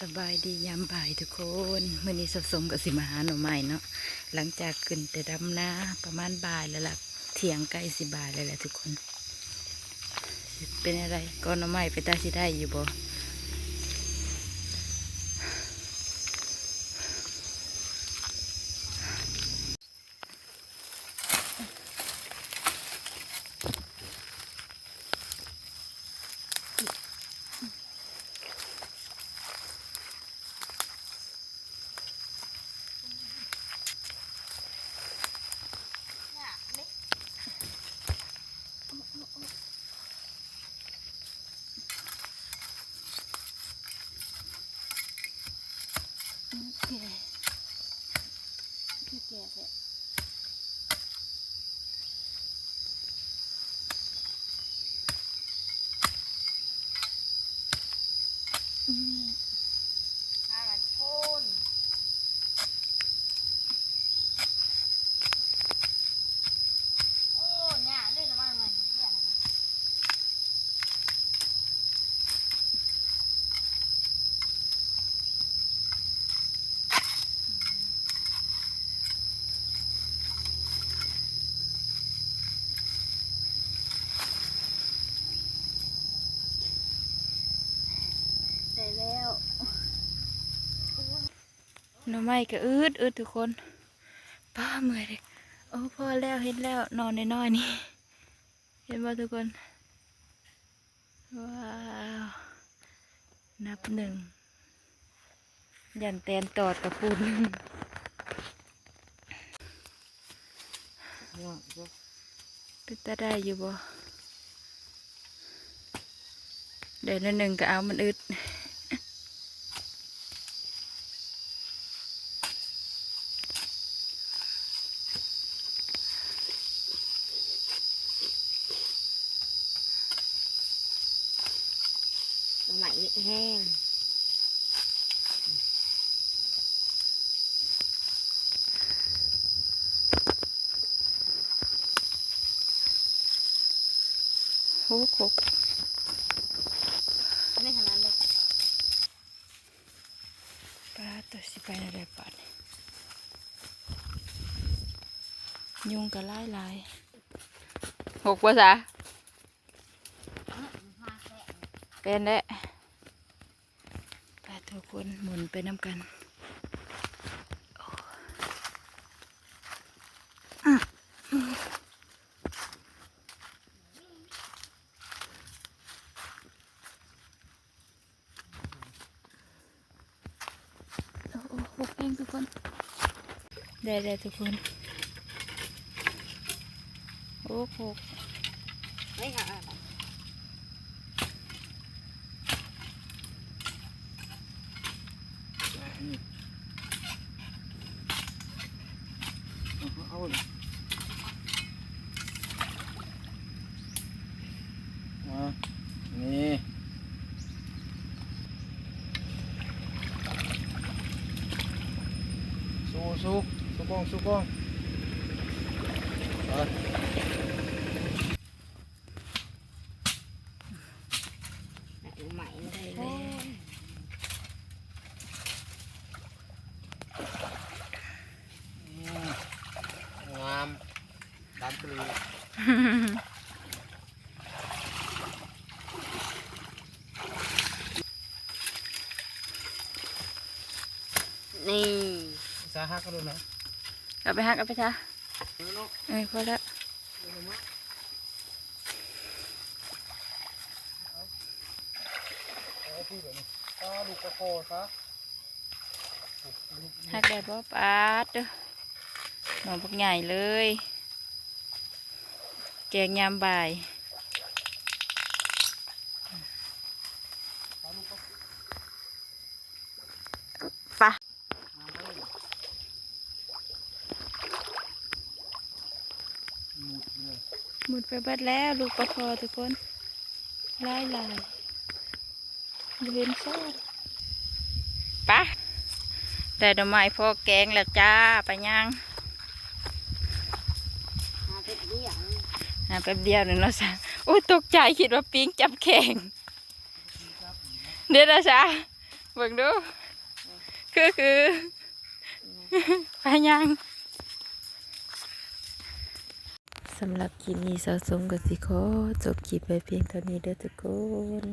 ສະບາຍດີຍາມບ່າຍທຸກຄົນ, ມື້ນີ້ສາວສົມກໍຊິມາຫາໜໍ່ໄມ້ເນາະ, ຫຼັງຈາກຂຶ້ນແຕ່ດຳນາປະມານບ່າຍແລ້ວລະ, ທ່ຽງໃກ້ຊິບ່າຍແລ້ວແຫຼະທຸກຄົນ. ເປັນຈັ່ງໃດ ກອໜໍ່ໄມ້ ເປັນຕາຊິໄດ້ຢູ່ບໍ່? ໂອເຄ ຄືແກ່ແທ້. ອືມ ຫາມັນໂພນ. ໂອ້ ຍາກເດ້ລະວັງມັນເພຍນະ. ໄດ້ແລ້ວ ໜໍ່ໄມ້ກໍອຶດໆ ທຸກຄົນ. ປ້າ ເມື່ອຍເດ້. ໂອ້ ພໍແລ້ວ ເຫັນແລ້ວ ໜໍ່ນ້ອຍໆນີ້. ເຫັນບໍ່ທຸກຄົນ? ວ້າວ ນັບໜຶ່ງ ຢ້ານແຕນຕອດກະປຸ້ນ. ເປັນຕາໄດ້ຢູ່ບໍ່? ໄດ້ໜ້ອຍໜຶ່ງກໍເອົາ ມັນອຶດ. ໜໍ່ໄມ້ເຮັດແຮງ. ໂຫ ຄົກ ອັນນີ້ຂະໜາດເລັກ. ປາດໂທ້ ຊິໄປແນວໃດບາດນີ້? ຍຸງກໍຫຼາຍໆ. ຫົກບໍ່ຊະ? ເປັນແຫຼະ. ໄປທຸກຄົນ ໝູນໄປນຳກັນ. ໂອ້ ອືມ ໂອ້ ໂອ້ ໂອ້ ໂອ້ ທຸກຄົນ ໄດ້ແລ້ວທຸກຄົນ. ໂອ້ໂຫ ໄດ້ຄ່ະ. ເອົາ ເອົາ ອ່າ ນີ້ ສູ້ ສູ້ ສູ້ກ້ອງ ສູ້ກ້ອງ ໄປ. ໃໝ່ໄດ້ແລ້ວ ອືມ ງາມ ດຳປະລີ. ນີ້ ສາຫັກກໍໂດນນະ ເອົາໄປຫັກ ເອົາໄປຊະ. ເອີ ພໍແລ້ວ ເອົາ ເອົາທີ່ແບບນີ້ ປາລູກປາຄໍຊະ. ຫັກໄດ້ບໍ່? ປາດເດີ ໜໍ່ບັກໃຫຍ່ເລີຍ ແກງຍາມບ່າຍ. ປະ ໝຸດໄປເບິດແລ້ວ ລູກປາຄໍທຸກຄົນ ຫຼາຍໆ ບໍ່ເຫັນຊ້ອນ. ປະ ໄດ້ໜໍ່ໄມ້ພໍແກງແລ້ວຈ້າ ໄປຍ່າງ ຫາແປັບດຽວ ຫາແປັບດຽວໜຶ່ງເນາະຊະ. ໂອ້ຍ ຕົກໃຈ ຄິດວ່າປິງຈັບແຂງ. ເດ້ລະຊະ ເບິ່ງດູ ຄື ຄື ໄປຍ່າງ. ສຳລັບຄລິບນີ້ ສາວສົມກໍຊິຂໍຈົບຄລິບໄວ້ພຽງເທົ່ານີ້ເດີທຸກຄົນ.